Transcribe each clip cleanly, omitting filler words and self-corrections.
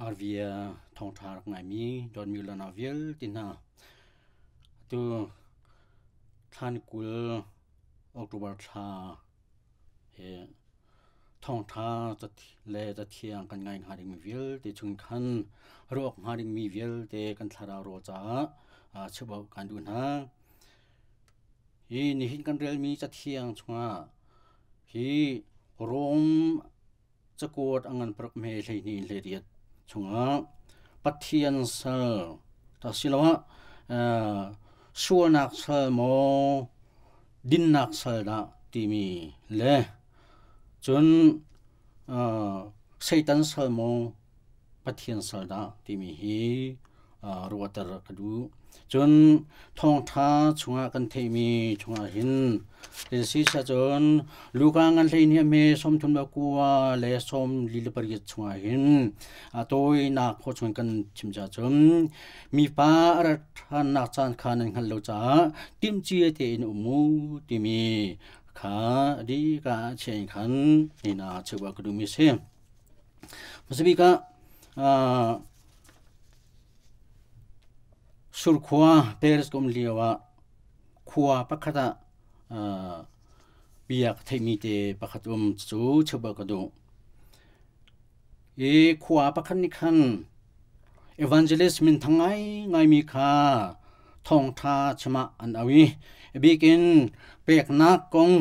Arvia thawngṭha rak ngaimi dawtmi le nau vialte hna, atu thla ni 20 October thla hi thawngṭha le cathiang kan ngai hnga dingmi vialte chung khan ruah awk hnga dingmi vialte kan thlarau rawl caah chimh awk kan duh hna. Hi nihin kan relmi cathiang chungah hi Rom Cakuat a ngan paruk hme 12 28 chungah Pathian sal asiloah sualnak sal maw dinnak sal dah timi le cun Satan sal maw Pathian sal dah timi hi ruahter ka duh. Cun thawngṭha chungah kan theihmi chungah hin si cun Luka ngan 12 hme 39 le 48 chungah hin a tawinak khawh chung kan chim caah cun mipa a rat ṭhannak caan kha nan hngalh lo caah timhcia tein um u timi kha dika a chiah in khan nihin ah cheuh ka duhmi a si. Hmasabik ah Surkhua Paris ka um lio ah khua pakhat ah bia ka theihmi te pakhat um cu cheuh ka duh. Hi khua pakhat nih khan evangelist minthang ngaingaimi kha thawngṭha chim ah an auh i a bikin peknak kong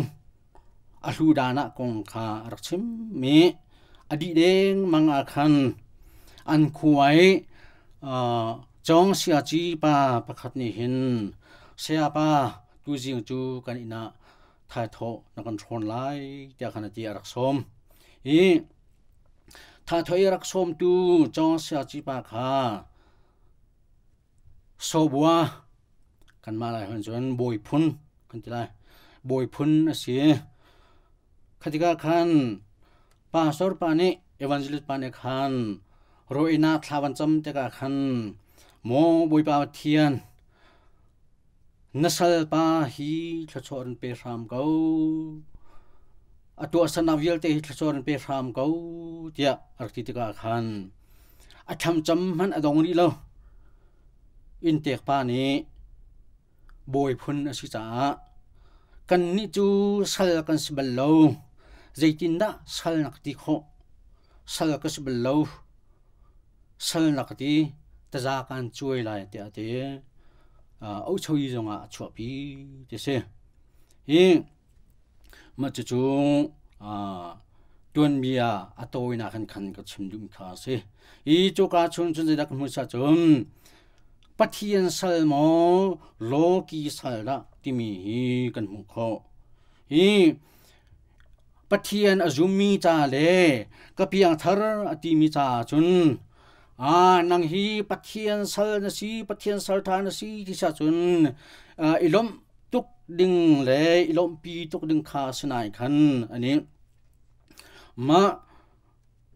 A hludan ah kong kha a rak chim i a dih dengmang ah khan an khua i cawng siaci pa pakhat nih hin sayapa tuzing cu kan inn ah thaithawh na kan hrawn lai tiah khan a ti a rak sawm. Hi thaithawh i a rak sawmtu cawng siaci pa kha Sawbua kanmah lai hon cun bawi phun kan ti lai. Bawi phun a si. Kha tikah khan pastor pa nih evangelist pa nih khan rawinak thla van cam tikah khan maw Bawipa Pathian na salpa hi thluachuah in pe hram ko. A tuahsernak vialte hi thluachuah in pe hram ko tiah a rak ti tikah khan a thlacam hmanh a dong rih lo. Inntek pa nih bawi phun a si caah kannih cu sal kan si bal lo. Zeitindah sal na ka ti khawh? Sal ka si bal lo. Sal na ka ti, taza kaan cuai lai tiah a ti. Ochoyi zongah a chuahpi ti si. Hi Mah cucu tuanbia a tawinak in khan ka chim duhmi kha a si. Hi cuka chung cun zeidah ka hmuh cun Pathian sal maw lawki sal dah timi hi kan hmuh khawh. Hi Pathian a zummi ca le ka piangthar a timi caah cun nang hi Pathian sal na si, Pathian sal ṭha na si ti cun i lawmh tuk ding le i lawmhpi tuk ding kha a si nain khan ani mah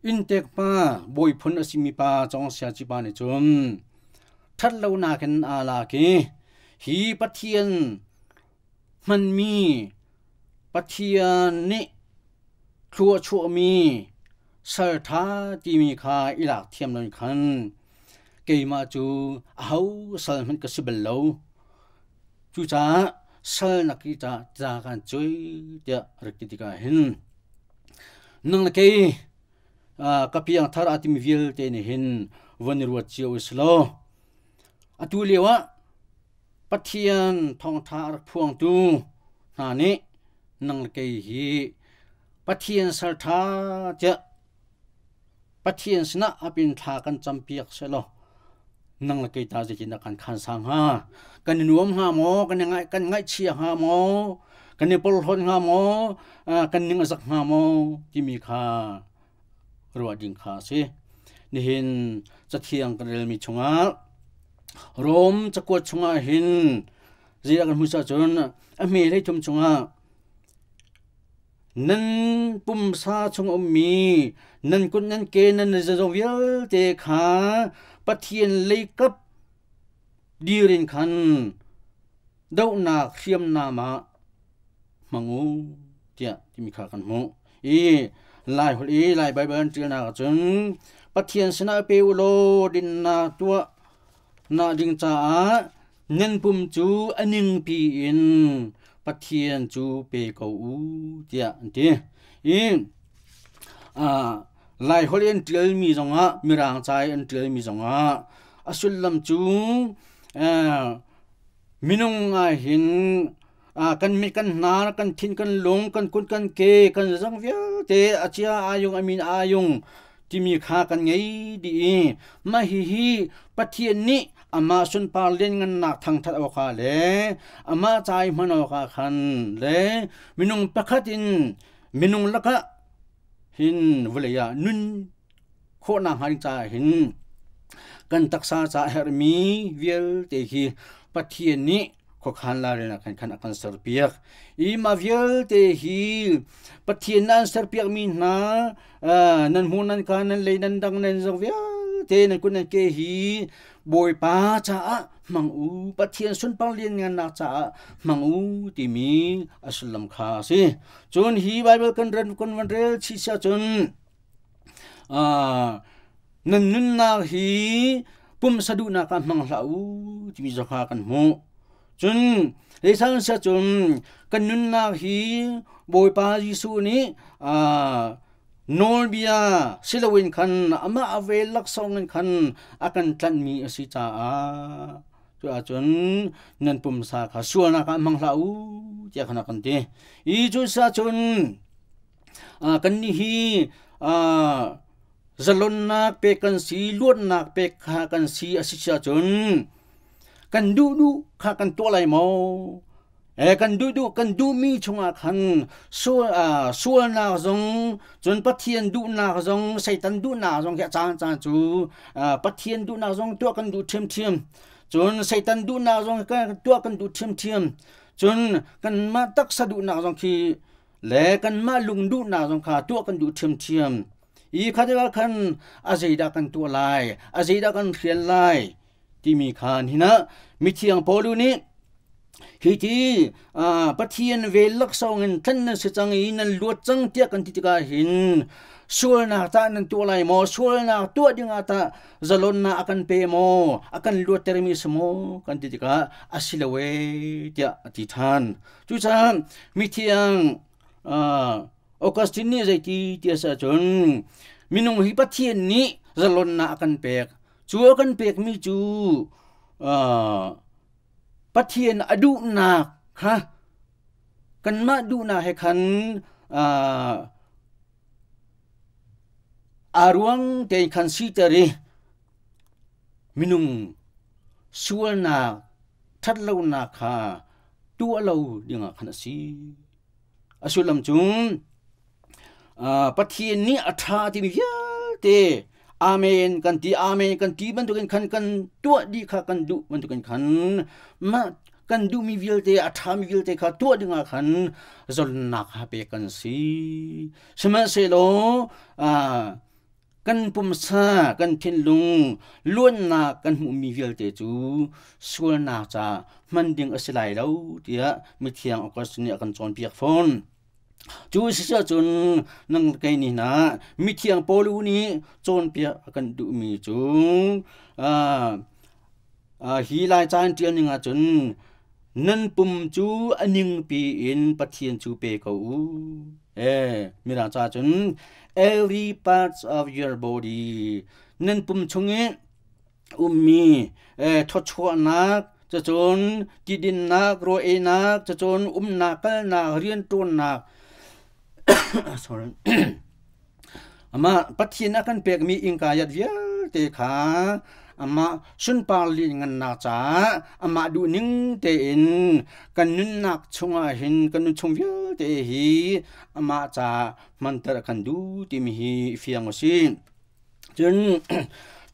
inntek pa bawi phun a simi pa cawng siaci pa nih cun ṭhat lonak in aa lak i hi Pathian hmanmi Pathian nih thluachuahmi salṭha timi kha i lak thiam loin khan keimah cu aho sal hmanh ka si bal lo. Cucaah sal nak i ca kan cui tiah rak ti tikah hin nang le kei ka piangthar aa timi vialte nih hin von i ruat cio u si law atu lio ah Pathian thawngṭha a rak phuangtu hna nih nang le kei hi Pathian salṭha tiah Pathian sinah apin thla kan campiak sehlaw nang le kei ta zeitindah kan khan sang hnga? Kan i nuam hnga maw? Kan i ngaih kan ngaihchia hnga maw? Kan i porhlawt hnga maw? Kan ning a zak hnga maw? Timi kha ruah ding kha a si. Nihin cathiang kan relmi chungah Rom cakuat chungah hin zeidah kan hmuh cun a hme 13 chungah Nan pumsa chung ummi nan kut nan ke nan zeizong vialte kha Pathian leikap dir in khan dohnak hriamnam ah hmang u tiah timi kha kan hmuh. I Lai holh i Lai Baibal an ṭialnak ahcun Pathian sinah pe u law dinnak tuah nak ding caah nan pum cu a ningpi in Pathian cu pe ko u tiah an ti. I Laiholh in ṭialmi zongah Mirang ca i an ṭialmi zongah a sullam cu minung ahhin kan mit kan hnar kan thin kan lung kan kut kan ke kan zang vialte a chia ayung a min ayung timi kha kan ngei dih i mah hihi Pathian nih amah sunpar lianngannak thangthat awkah le amah ca i hman awkah khan le minung pakhat in minung lakah hin vawlei ah nun khawhnak hnga ding caah hin kan taksa ca a herhmi vialte hi Pathian nih khuakhan lairelnak khan khan a kan serpiak. I mah vialte hi Pathian nih an serpiakmi hna nan hmu nan ka nan lei nan dang nan zong vialte nan kut nan ke hi Bawipa caah hmang u, Pathian sunpar lianngannak caah hmang u timi a sullam kha a si. Cun hi Baibal kan ren kan van rel chih si ahcun nan nunnak hi pumsa duhnak ah hmang hlah u timi zong kha kan hmuh. Cun zeisan siah cun kan nunnak hi Bawipa Jesuh nih nawlbia si loin khan amah a vel laksawng in khan a kan tlanhmi a si caah cu ahcun nan pumsa kha sualnak ah hmang hlah u tiah khan a kan ti. I cu cun Kannih hi zalonnak pek kan si, luatnak pek kha kan si a si ahcun kan duhduh kha kan tuah lai maw? Kan duhduh kan duhmi chungah khan sualnak zong, cun Pathian duhnak zong, Satan duhnak zong hi a caancaan cu Pathian duhnak zong tuah kan duh ṭhiamṭhiam. Cun Satan duhnak zong tuah kan duh ṭhiamṭhiam. Cun kanmah taksa duhnak zong khi le kanmah lungduhnak zong kha tuah kan duh ṭhiamṭhiam. I kha tikah khan a zeidah kan tuah lai, a zeidah kan hrial lai timi kha hin ah mithiang Paul nih hi ti Pathian vel laksawng in tlan nan si cang i nan luat cang tiah kan ti tikah hin sualnak tah nan tuah lai maw, sualnak tuah dingah tah zalonnak a kan pe maw, a kan luattermi si maw kan ti tikah a si lo ee tiah a ti ṭhan. Cucaah mithiang Augustine nih zeiti ti a si ahcun minung hi Pathian nih zalonnak a kan pek. Cu a kan pekmi cu Pathian a duhnak kha kanmah duhnak he khan aa ruang tein khan siter i minung sualnak ṭhatlonak kha tuah lo dingah khan a si. A sullam cu Pathian nih a ṭha timi vialte amen kan ti amen kan ti bantukin khan kan tuah dih kha kan duh bantukin khan mah kan duhmi vialte a ṭhami vialte kha tuah dingah khan zonnak kha pek kan si. Sihmanhsehlaw Kan pumsa, kan thinlung, luannak kan hmuhmi vialte cu sualnak ca hman ding a si lai lo tiah mithiang Augustine nih a kan cawnpiak fawn. Cu a si cun nang kei nih hna mithiang Paul nih cawnpiak a kan duhmi cu hi lai caan ṭial ning ahcun nan pum cu a ningpi in Pathian cu pe ko u. Mirang ca cun every parts of your body nan pum chung i ummi thawchuahnak cacun tidinnak rawl einak cacun umnak kalnak rianṭuannak sorry Amah Pathian a kan pekmi innka yat vialte kha amah sunpar lianngannak caah amah duhning tein kan nunnak chungah hin kan nun chung vialte hi amah ca hmanter a kan duh timi hi fiang a si. Cun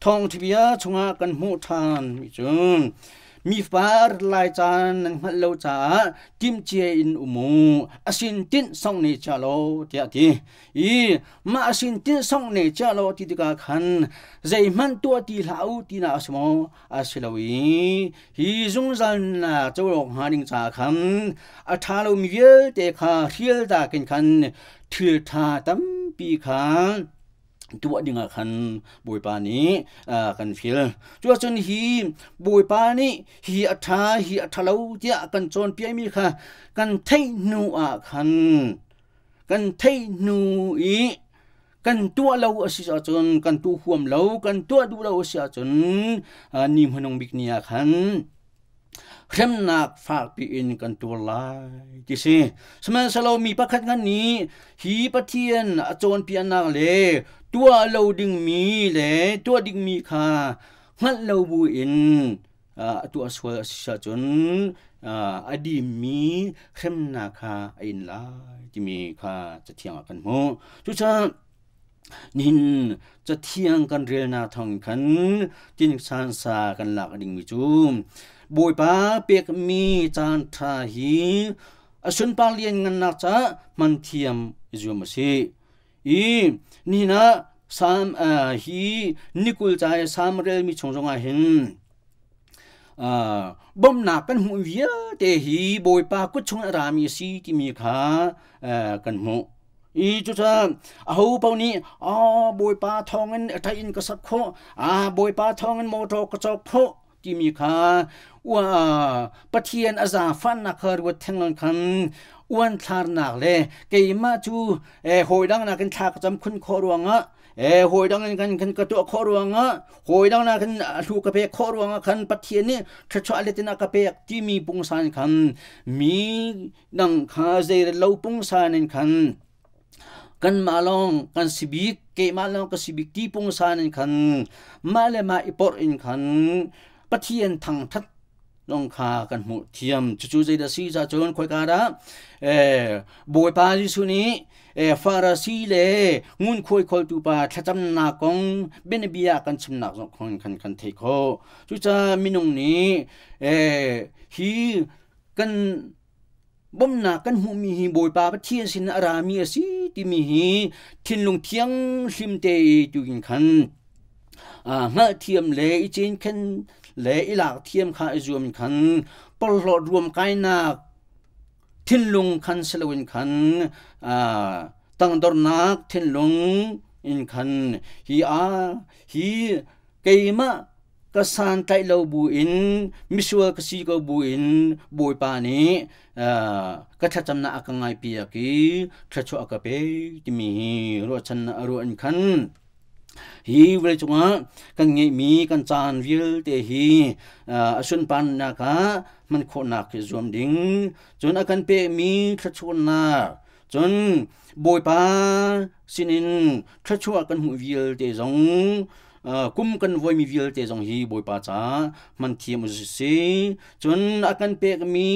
thawngṭhabia chungah kan hmuh ṭhan mi cu mi far lai caan nan hngalh lo caah timhcia in um u a sin tinh song ne chia lo tiah a ti. I mah sin tinh song ne chia lo ti tikah khan zeihmanh tuah ti hlah u tinak a si maw? A si lo i hi zungzal nunnak co awk hnga ding caah khan a ṭha lomi vialte kha hrial takin khan thil ṭha tampi kha. Tuah dingah khan Bawipa nih kan fil. Cuahcun hi Bawipa nih hi a ṭha, hi a ṭhalo tiah kan cawnpiakmi kha kan theih hnu ah khan kan theih hnu i kan tuah lo a si ahcun kan tuah huam lo, kan tuah duh lo a si ahcun ni hmanung bik ni ah khan hremnak fakpi in kan tuar lai ti si. Sihmanhsehlaw mi pakhat ngan nih hi Pathian a cawnpiaknak le tuah lo dingmi le tuah dingmi kha hngalh lo buin a tuah sual a si ahcun a dimmi hremnak kha a in lai timi kha Cathiang ah kan hmuh. Cucaah Nihin cathiang kan relnak thawng khan tinsan sa kan lak dingmi cu Bawipa pekmi caan ṭha hi a sunpar lianngannak caah hman thiam i zuam a si. I nihin ah Salm hi nikul ca i Salm relmi chung zongah hin bawmhnak kan hmuh vialte hi Bawipa kut chung a rami a si timi kha kan hmuh. I cucaah aho paoh nih Bawipa thawngin a inn ka sak khawh, Bawipa thawngin motor ka cawk khawh timi kha Pathian a zaangfahnak kha ruat theng lo khan uanthlarnak le keimah cu hawi dang nakin thla ka cam khun khawh ruangah hawi dang in kan kan ka tuah khawh ruangah hawi dang nakin a hlu ka pek khawh ruangah khan Pathian nih thluachuah letin a ka pek timi pungsan khan mi dang kha zeirello pungsan in khan kanmah lawng kan si bik keimah lawng ka si bik ti pungsan in khan mah le mah i porh in khan Pathian thangthat lawng kha kan hmuh thiam. Cucu zeidah si ca cun khoika dah Bawipa Jesuh nih Farasi le ngunkhuai kholtu pa thlacamnak kong bianabia kan chimnak zong khan kan theih khawh. Cucaah minung nih hi kan bawmhnak kan hmuhmi hi Bawipa Pathian sin a rami a si timi hi thinlung thianghlim te i tuin khan hngalhthiam le i cinken le i lak thiam kha i zuam khan porhlawt ruamkainak thinlung khan si loin khan tangdornak thinlung in khan hi a hi keimah ka santlaih lo buin misual ka si ko buin Bawipa nih ka thlacamnak a ka ngaipiak i thluachuah a ka pek timi hi ruahchannak a ruah in khan hi vawlei cungah kan ngeihmi kan caan vialte hi a sunparnak ah hman khawhnak hi zuam ding cun a kan pekmi thluachuahnak cun Bawipa sinin thluachuah kan hmuh vialte zong kum kan voimi vialte zong hi Bawipa ca hman thiam u si. Cun a kan pekmi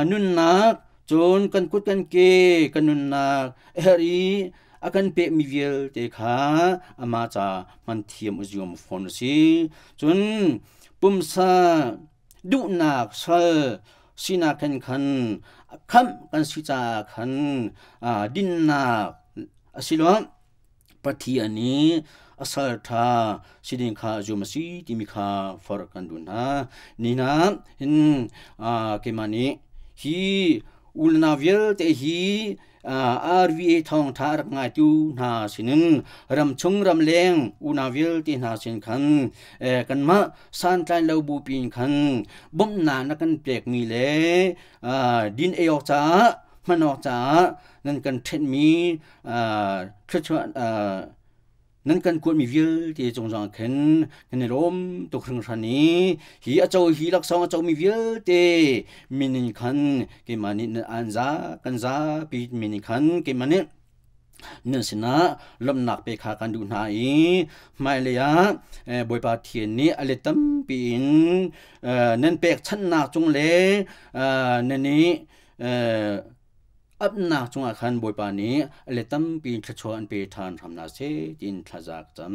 nunnak, cun kan kut kan ke kan nunnak a herh i a kan pekmi vialte kha amah ca hman thiam u zuam fawn u si. Cun pumsa duhnak sal sinak khan khan khamh kan si caah khan dinnak asiloah Pathian nih a sal ṭha si ding kha zum a si timi kha forh kan duh hna. Nihin ah hin keimah nih hi unau vialte hi RVA thawngṭha a rak ngaitu hna sinin ramchung ramleng unau vialte hna sin khan kanmah santlai lo bupi in khan bawmhnak na kan pekmi le din ei awk caah hman awk caah nan kan ṭhenhmi thluachuah nan kan kuatmi vialte cung zong khin kan i lawm tuk hringhran i hi a co hi laksawng a comi vialte min in khan keimah nih an za kan zapi min in khan keimah nih nan sinah lawmhnak pe kha kan duh hna i hmailei ah Bawipa Thian nih a let tampi in nan pekchanhnak cung le nan i Apnak cungah khan Bawipa nih a let tampi in thluachuah an pe ṭhan hram hna seh tiin thlaza ka cam.